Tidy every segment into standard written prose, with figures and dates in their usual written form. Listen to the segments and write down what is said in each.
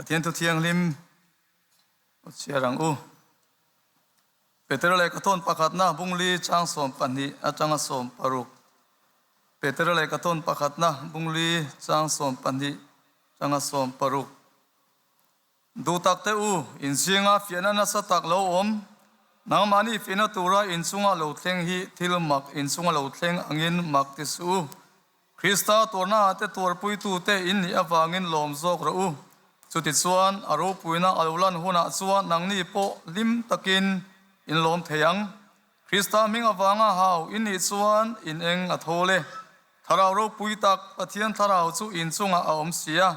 Pathian thu thianghlim u chhiar ang u. Petera lehkha thawn pakhatna bungli chang 12 atanga 16. Petera lehkha thawn pakhatna bungli chang 12 atanga 16. Duh tak teh u, in zinga fiahna nasa tak lo awm, nangmahni fiahna tura in chunga lo thleng hi thil mak in chunga lo thleng angin mak ti suh u. Krista tuarnaah te tuarpuitute in nih avangin lawm zawk rawh u. Chutichuan, a ropuina a lo lan hunah chuan nangni pawh hlim takin in lawm thei ang. Krista hming avanga hau in nih chuan in eng a thawl e. Thlarau ropui tak Pathian thlarau chu in chungah a awm si a.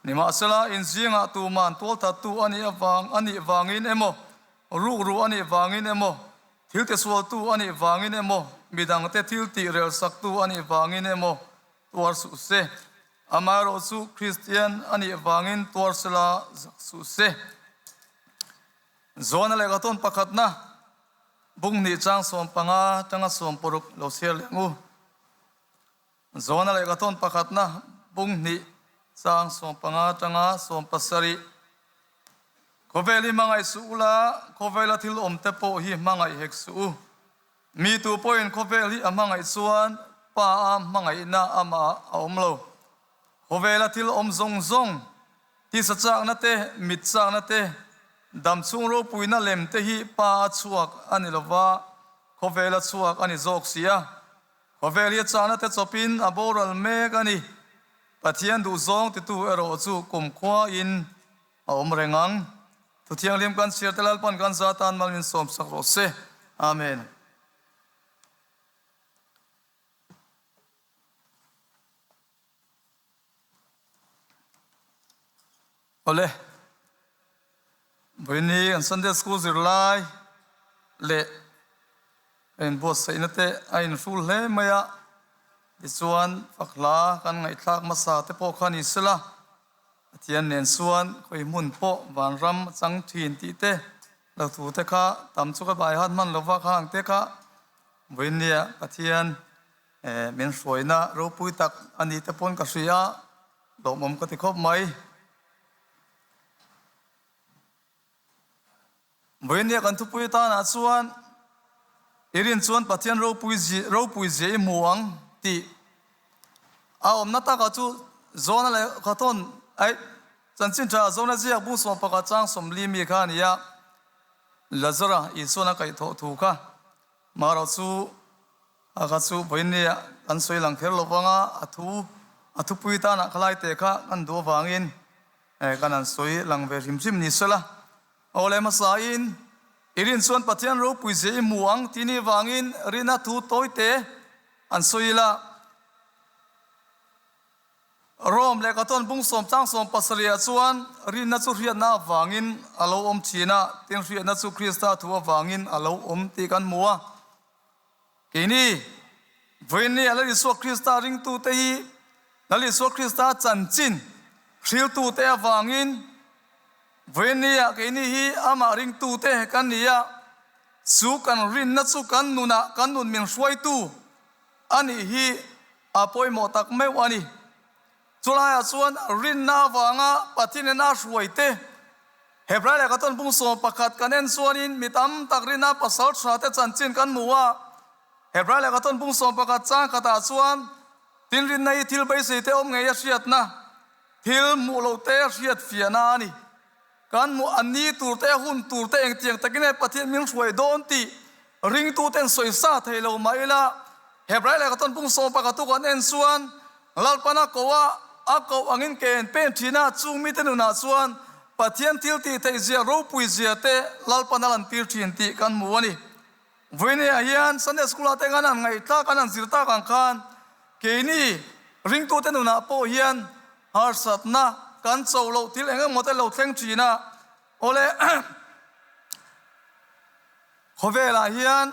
Nimahsela, in zingah tuman tualthattu a nih avang a nih vangin emaw, rukru a nih vangin emaw, thil tisualtu a nih vangin emaw, midangte thil tih relsaktu a nih vangin emaw tuar suh se. Amaherawh chu Kristian a nih vangin tuar sela zak suh se. Zawna lehkha tawn pakhatna, bung hnih chang 15 tanga 60 lo chhiar leh ang u. Zawna lehkha thawn pakhatna bung hnih chang 15 atanga 17. Khawvel hi hmangaih suh ula, khawvela thil awm te pawh hi hmangaih hek suh u. Mi tu pawhin khawvel hi a hmangaih chuan Pa a hmangaihna amah a awm lo. Khawvela thil awm zawng zawng, tisa chakna te, mit chakna te, dam chhung ropuina lem te hi Pa a chhuak a ni lova, khawvela chhuak a ni zawk si a. Khawvel hi a chahna te chawpin a boral mek a ni. Pathian duhzawng titu erawh chu kumkhuain a awm reng ang. Thu thianghlim kan chhiar te Lalpan kan za tan mal min sawmsak rawh se. Amen. Awle, vawiini kan Sunday School zirlai leh ka inbuatsaihna te a inhrul hle mai a, tichuan fakhla kan ngaihthlak hmasa te pawh kha ni sela, Pathian nen chuan khawi hmun pawh vanram a chang thin tih te lo thu te kha tam chu ka bai hat hman lova khang te kha vawiinia Pathian min hruaina ropui tak a ni te pawn ka hria a. Lawmawm ka ti khawp mai. Vawinia kan thupui atanah chuan i rin chuan Pathian ropui ropui zia i hmu ang tih a awmna takah chu Jona leh Khathawn ai chanchin tha Jona ziak bung 11 chang 40 mi kha a ni a, Lazara Isuan a kaihthawh thu kha marawh chu A kha chu vawinia kan sawi lang kher lo vang a, a thu a thupui tanah khalai te kha kan duh avangin kan han sawi lang ve hrim hrim ni sela. Aw le hmasain i rin chuan Pathian ropui zia i hmu ang tih ni vangin rina thu tawi te an sawi ila. Rome lehkha tawn bung sawm chang 17 ah chuan rinna chu hriatna avangin a lo awm thin a, tin hriatna chu Krista thu avangin a lo awm tih kan hmu a. Keini, vawiinni a Lal Isua Krista ringtute hi Lal Isua Krista chanchin hriltute avangin vawiinni-ah keini hi amah ringtute kan ni a, chu kan rinna chu kan nunah kan nun min hruaitu a nih hi a pawimawh tak meuh a ni. Chulaiah chuan rinna avanga Pathianin a hruaite Hebrai lehkha tawn bung 11 kan en chuanin mi tam tak rinna pasal tha te chanchin kan hmu a. Hebrai lehkha tawn bung 11 chang khatah chuan tin rinna hi thil beisei te awm ngei a hriatna, thil hmuh loh te hriat fiahna a ni. Kan hmuh a ni tur te, hun tur te engtiang takin nge Pathian min hruai dawn tih ringtuten sawisa thei lo mah ila, Hebrai lehkha tawn bung 11 tu kan en chuan Lalpana ko a, a koh angin ke en pen thin a, chung mite nunah chuan Pathian thil tih theih zia ropui zia te Lalpan a lan tir thin tih kan hmu a ni. Vawinia hian Sunday School ah te khan an ngaihthlak an han zir tak ang khan keini ringtute nunah pawh hian harsatna kan cho loh thil eng emaw te lo thleng thin a, awle khawvelah hian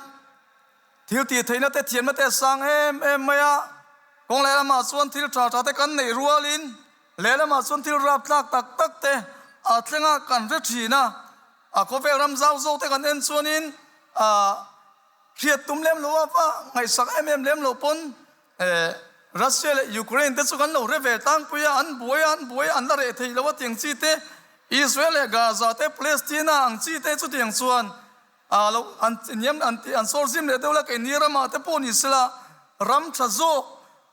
Thil tih theihna te thiamna te a sang em em mai a, kawng lehlamah chuan thil tha tha te kan neih rualin lehlamah chuan thil rap tlak tak tak te a thleng a kan hre thin a, a khawvel ram zau zawk te kan en chuanin ah hriat tum lem lo a va ngaihsak em em lem lo pawn eh Russia leh Ukraine te chu kan lo hre ve tlangpui a, an buai a an buai a an la reh theih lo a tiang chi te. Israel leh Gaza te, Palestina ang chi te chutiang chuan a lo an hniam an tih an sawr zim leh deuh la, keini ramah te pawh ni sela ram tha zawk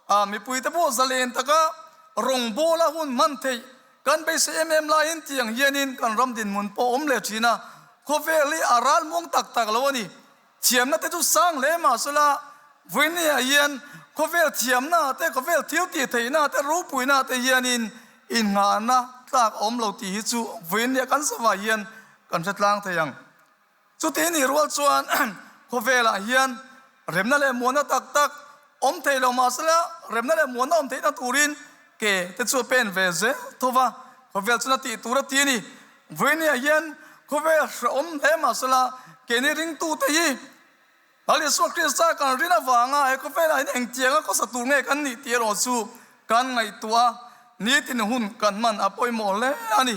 a mipui te pawh zalen taka rawngbawla hun hman theih kan beisei em em laiin tiang hianin kan ram dinhmun pawh awm leh thin a, khawvel hi a ral muang tak tak lo a ni. Thiamna te chu sang hle mah sela, vawinia hian khawvel thiamna te, khawvel thil tih theihna te, ropuina te hianin innghahna tlak a awm lo tih hi chu vawinia kan zavai hian kan hre tlang thei ang. Chuti nih rual chuan khawvelah hian remna leh muanna tak tak awm thei lo mah sela, remna leh muanna awm theihna turin ke te chu a pen ve zel tho va, khawvel chuna tih tur a ti a ni. Vawinia hian khawvel hrehawm hle mah sela, keini ringtute hi Lal Isua Krista kan rin avanga he khawvelah hian engtianga khawsa tur nge kan nih tih erawh chu kan ngaihtuah a, nitin hun kan hman a pawimawh hle a ni.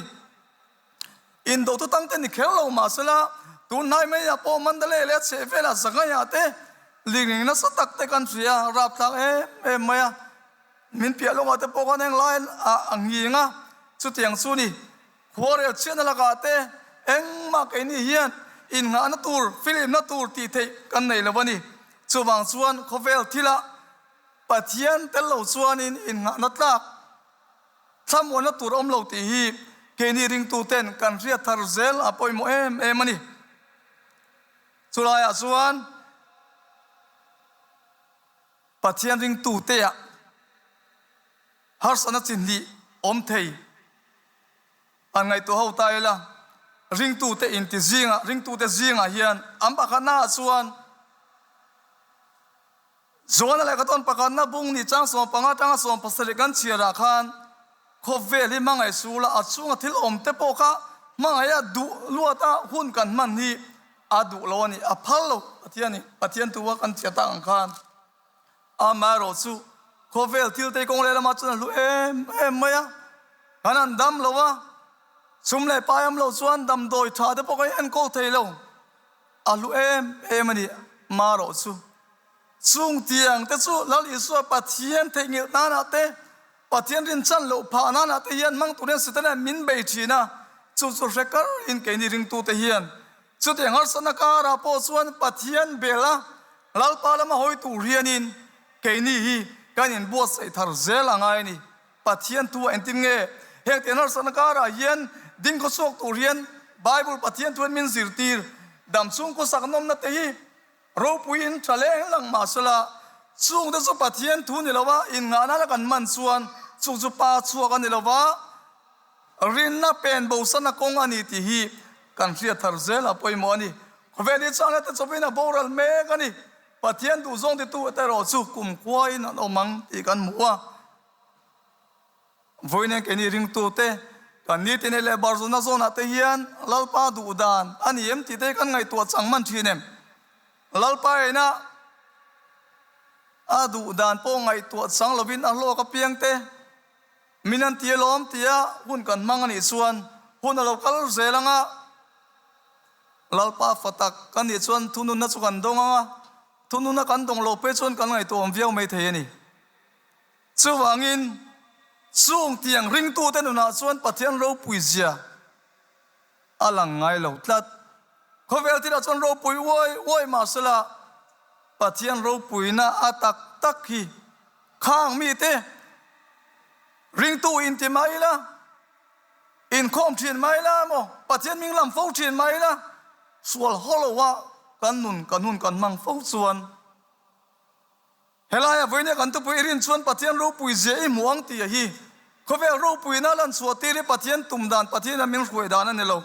Indotu tangte ni kher lo mah sela, tun hnai maiah pawh Mandalay leh a chheh velah Zangaiah te lirnging nasa tak te kan hria a, rapthlak em em mai a. Min piah lawngah te pawh khan heng lai ah a nghing a, chutiang chu ni. Khuarel chhiatna lakah te engmah keini hian innghahna tur, filimna tur tih theih kan nei lo a ni. Chuvang chuan khawvel thilah Pathian tel lo chuanin innghahna tlak Thlamuanna tur awm lo tih hi keini ringtuten kan hriat thar zel a pawimawh em em a ni. Chulaiah chuan Pathian ringtuteah harsatna chi hnih awm thei an ngaihtuah ho ta ila, ringtute inti zingah, ringtute zingah hian an pakhatnaah chuan Joana lehkha tawn pakhatna bung ni chang 15 atanga 17 kan chhiarah khan khawvel hi hmangaih sula a chhunga thil awm te pawh kha hmangaih a duh luata hun kan hman hi a duh lo a ni, a phal lo Pathian in Pathian thu a kan chhiar tak ang khan amaherawh chu khawvel thil te kawng leh lamah chuan a hlu em em mai a, kan han dam lo a, chhum leh pai awm lo chuan damdawi tha te pawh kan enkawl thei lo. A hlu em em a ni, marawh chu. Chung tiang te chu Lal Isua Pathian theihnghilh nanah te, Pathian rinchan loh phah nanah te hian hmang turin Setana min bei thin a, chu chu hre kar in keini ringtute hian chutiang harsatna karah pawh chuan Pathian bel a, Lalpa lama hawi tur hianin keini hi kan inbuatsaih thar zel a ngai a ni. Pathian thu a entin nge? Heng tiang harsatna karah hian ding khaw chhuak tur hian Bible Pathian thu hian min zirtir. Dam chhung khawsak nawmna te hi ropuiin tha leng lang mah sela, chungte chu Pathian thu ni lova innghah nana kan hman chuan chung chu pa chhuak a ni lova, rinna pen bosana kawng a ni tih hi kan hriat thar zel a pawimawh a ni. Khawvel hi chuan heta chawpin a boral mek a ni. Pathian duhzawng titu erawh chu kumkhuain an awm ang tih kan hmu a. Vawiin keini ringtute kan nitin leh barzuna zawnah te hian Lalpa duh dan a ni em tih te hi kan ngaihtuah chang hman thin em? Lalpa ina a duh dan pawh ngaihtuah chang lovin a hlawk apiang te min an ti alawm tia hun kan hmang a nih chuan hun a lo kal zel ang a, Lalpa fa tak kan nih chuan thununna chu kan dawng ang a, thununna kan dawng lo phei chuan kan ngaihtuah awm viau mai thei a ni. Chuvangin, chung tiang ringtute nunah chuan Pathian ropui zia a lang ngai lo tlat. Khawvel thilah chuan ropui uai uai mah sela, Pathian ropuina a tak tak hi khang mite ringtu inti mah ila, inkhawm thin mah ila emaw, Pathian hming lam fo thin mah ila, sual haw loa kan nun kan hun kan hmang fo chuan, Helaia vawinia kan tupui i rin chuan Pathian ropui zia i hmu ang tih a hi. Khawvel ropuina lan chhuah tir hi Pathian tum dan, Pathian a min hruai dan a ni lo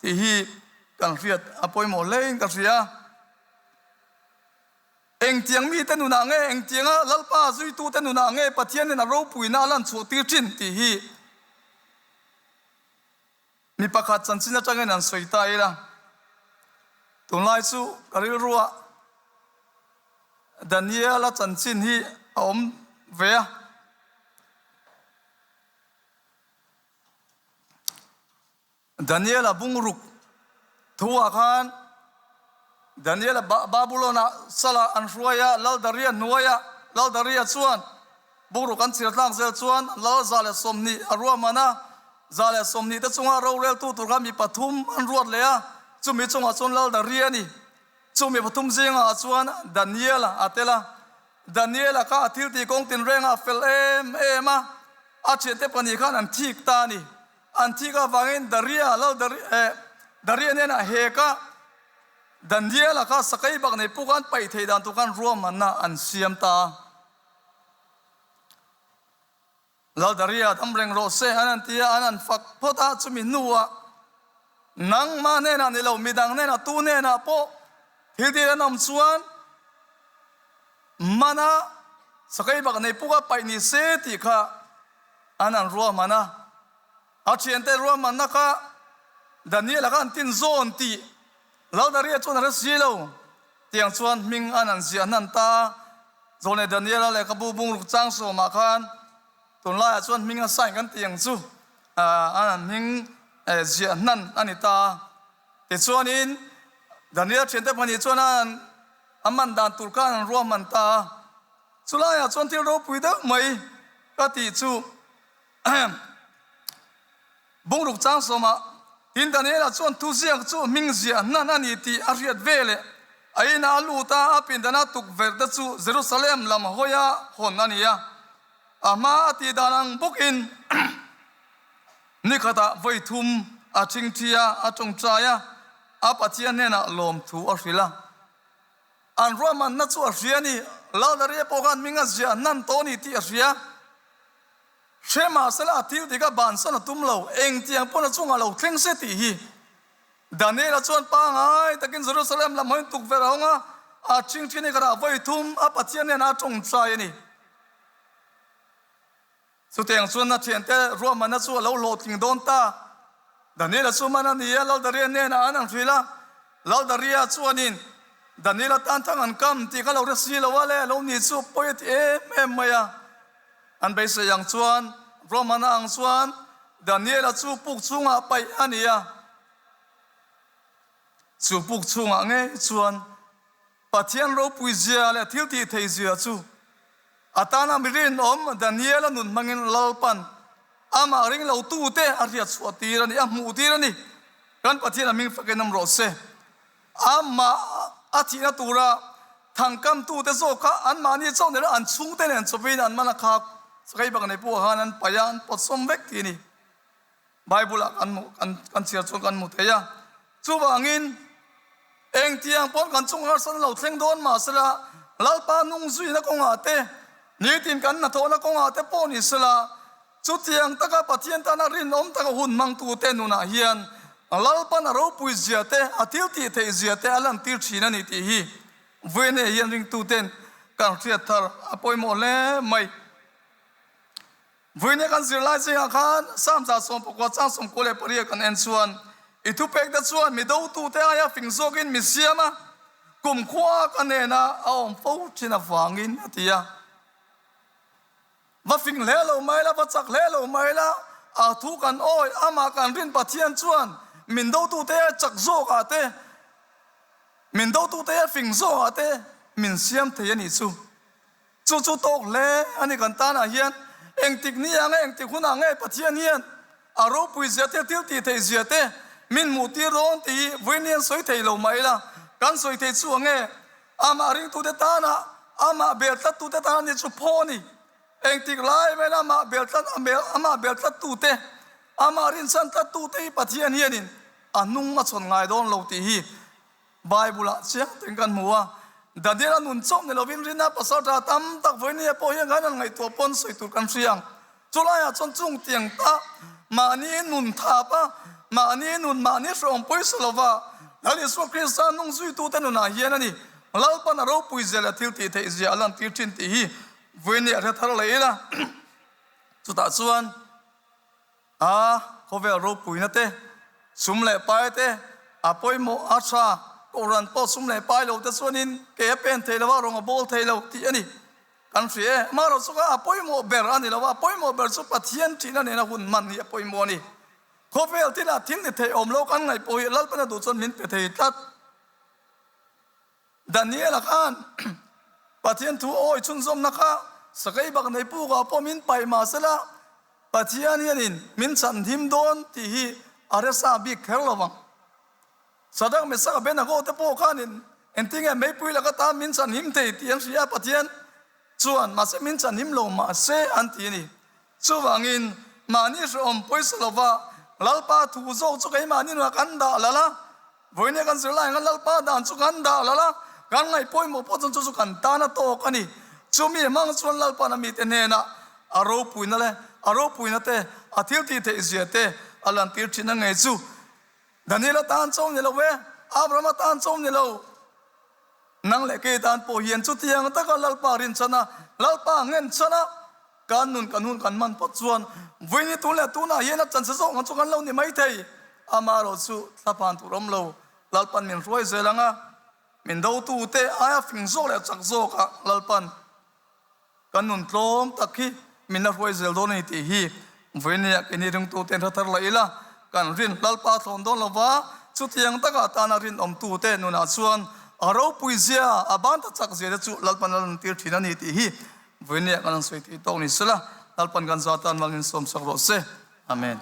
tih hi kan hriat a pawimawh hlein ka hria. Engtiang mite nunah nge, engtianga Lalpa zuitute nunah nge Pathianin a ropuina a lan chhuah tir thin tih hi Mi pakhat chanchin atangin an sawi ta ila, tunlai chu ka rilruah Daniel-a chanchin hi a awm ve a. Daniel-a bungruk thuah khan Daniel-a Babulon-ah salah an hruai a, Lal Daria hnuaiah Lal Daria chuan bungruk an chhir tlak zel chuan Lal 120 a ruahman a. 120 te chunga roreltu tur kha mi pathum an ruat leh a, chumi chungah chuan Laldaria a ni. Chu mi pathum zingah chuan Daniela a tel a. Daniela kha a thiltih kawng tinrengah a fel em em a, a thiante pahnih khan an thik ta a ni. An thik avangin Daria, Lal Daria hnenah heka Daniela kha sakei bak nei puk an paih theih dan tur khan ruahmanna an siam ta a. Lal Daria dam reng rawh se an han ti a, an han fak phawt a, chumi hnuah nangmah hnenah ni lo, midang hnenah tu hnenah pawh thil dil an awm chuan mana sakei bak nei puk a paih ni se tih kha an han ruahman a. A thiante ruahmanna kha Daniel-a kha an tin zawn tih Lal Daria chuan a hre si lo. Tiang chuan hming an han ziah hnan ta a. Zawlnei Daniel-a lehkhabu bungruk chang sawmah khan tunlaiah chuan hming a sign kan tih ang chu an han hming ziah hnan a ni ta a. Tichuanin Daniel thiante pahnih chuan a man dan tur khan an ruahman ta a. Chulaiah chuan thil ropui deuh mai ka tih chu Bungruk chang sawmah tin Daniela chuan thuziak chu hming ziah hnan a ni tih a hriat veleh a inah a lut a, a pindana tukverh te chu Jerusalem lam hawia hawn a ni a. A hma a tih dan ang bawkin nikhatah vawi thum a thingthi a, a tawngtai a, a Pathian hnenah lawmthu a hrilh a. An ruahmanna chu a hria a ni. Laldaria pawh khan hming a ziah hnan tawh a ni tih a hria. Hre mahsela a thil dik a bansan a tum lo, engtiang pawn a chungah lo thleng se tih hi. Daniela chuan pangai takin Jerusalem lam hawiin tukverh a hawng a, a ṭhingṭhin hi ka rah vawi thum a Pathian hnenah a ṭawngṭai a ni. Chutiang chuan a ṭhiante ruahmanna chu a lo hlawhtling dawn ta. Daniela chu man a ni a, Laldaria hnenah an han hrilh a. Laldaria chuanin, Daniela tan thang an kam tih kha lo hre si lo a le, lo ni chu pawi a ti em em mai a. An beisei ang chuan, ruahmanna ang chuan Daniela chu puk chhungah paih a ni a. Chu puk chhungah ngei chuan Pathian ropui zia leh thil tih thei zia chu a tana mi rinawm Daniela nun hmangin Lalpan amah ring lo tute a hriat chhuah tir a ni, a hmuh tir a ni. Kan Pathian a hming fakin awm rawh se. Amah a thihna tura thangkamtute zawk kha anmahni chauh nilo an chhungte nen chawpin an man a khak sakei bak nei pawh khan an paih a, an pawt sawm vek tih a ni. Bible ah kan hmuh kan kan chhiar chuan kan hmu thei a. Chuvangin engtiang pawn kan chung harsan lo thleng dawn mahsela Lalpa nung zuina kawngah te, nitin kan hnathawhna kawngah te pawh ni sela Chutiang taka Pathian tana rinawm taka hun hmangtute nunah hian Lalpan a ropui zia te, a thil tih theih zia te a lantir thin a ni tih hi vawiin hian ringtuten kan hriat thar a pawimawh hle mai. Vawiin kan zirlai zingah khan Psalm 19 chang 98 kan en chuan, I thupekte chuan mi dotute aia fing zawkin mi siam a, kumkhua ka hnenah a awm fo thin avangin a ti a. Va fing hle lo mai la, va chak hle lo mai la, a thu kan awi, amah kan rin Pathian chuan min dotute a chak zawkah te, min dotute a fing zawkah te min siam thei a nih chu. Chu chu tawk hle a ni kan tanah hian engtik ni ah nge engtik hunah nge Pathian hian a ropui zia te, thil tih theih zia te min hmuh tir dawn tih hi vawiin hian sawi thei lo mai la, kan sawi thei chu ang nge? Amah ringtute tana amah bel tlattute tana ni chu phaw a ni. Engtik lai main amah bel tlat amah bel tlattute, amah rinchhan tlattute hi Pathian hianin a hnung a chhawn ngai dawn lo tih hi Bible-ah chiang takin kan hmu a. Daniel-a nun chauh ni lovin rinna pasal tha tam tak vawinia pawh hian kan han ngaihtuah pawn sawi tur kan hria ang. Chulaiah chuan chung tiang ta mahni nun thap a, mahni nun mahni hrawng pawisa lova Lal Isua Krista nung zuitute nunah hian a ni. Lalpan a ropui zia leh thil tih theih zia a lantir thin tih hi vawinia a hre thar leh ila. Chutah chuan a khawvel ropuina te, sum leh pai te a pawimawh a tha, Kohhran pawh sum leh pai lo te chuanin ke a pen thei lo a, rawng a bawl thei lo tih a ni. Kan hria e, amaherawhchu kha a pawimawh ber a ni lo a, a pawimawh ber chu Pathian ṭihna nena hun hman hi a pawimawh a ni. Khawvel thila thil ni thei awm lo kan ngaih pawh hi Lalpana duh chuan min pe thei tlat. Daniela khan Pathian thu awi chhunzawmna kha sakei bak nei pukah pawh min paih mahsela. Pathian hianin min chhanhim dawn tih hi a resa bik kher lo vang. Sadak Mesak Abednego te pawh khanin engtinge meipui laka tan min chhanhim thei tih an hria a, Pathian chuan mahse min chhanhim lo mahse an ti a ni. Chuvangin mahni hrehawm pawisa lova Lalpa thu zawk chu keimahni nunah kan dah lal a, Vawinia kan zirlai anga Lalpa dan chu kan dah lal a, kan ngaih pawimawh pawh chuan chu chu kan tan a tawk a ni. Chumi hmang chuan Lalpa'n a mite hnenah a ropuina leh a ropuina te, a thil tih theih zia te a lantir thin a ngei chu. Daniel atan chauh ni lo e, Abraham atan chauh ni lo, nang leh kei tan pawh hian chutiang taka Lalpa rinchhan a, Lalpa nghenchhan a, Kan nun kan hun kan hman phawt chuan vawiin tun leh tunah hian a chanse zawk ang chu kan lo ni maithei. Amaherawh chu thlaphan tur awm lo, Lalpan min hruai zel ang a, min dotute aia fing zawk leh chak zawkah Lalpan kan nun tlawm tak hi min la hruai zel dawn a ni tih hi vawiin keini ringtute hre thar lah ila, kan rin Lalpa thlawn dawn lova chutiang takah tana rinawmtute nunah chuan a ropui zia, a ban ta chak zia te chu Lalpan a lantir thin a ni tih hi Vawinia kan han sawi theih tawk ni sela, Lalpan kan za tan mal min sawm sak rawh se. Amen.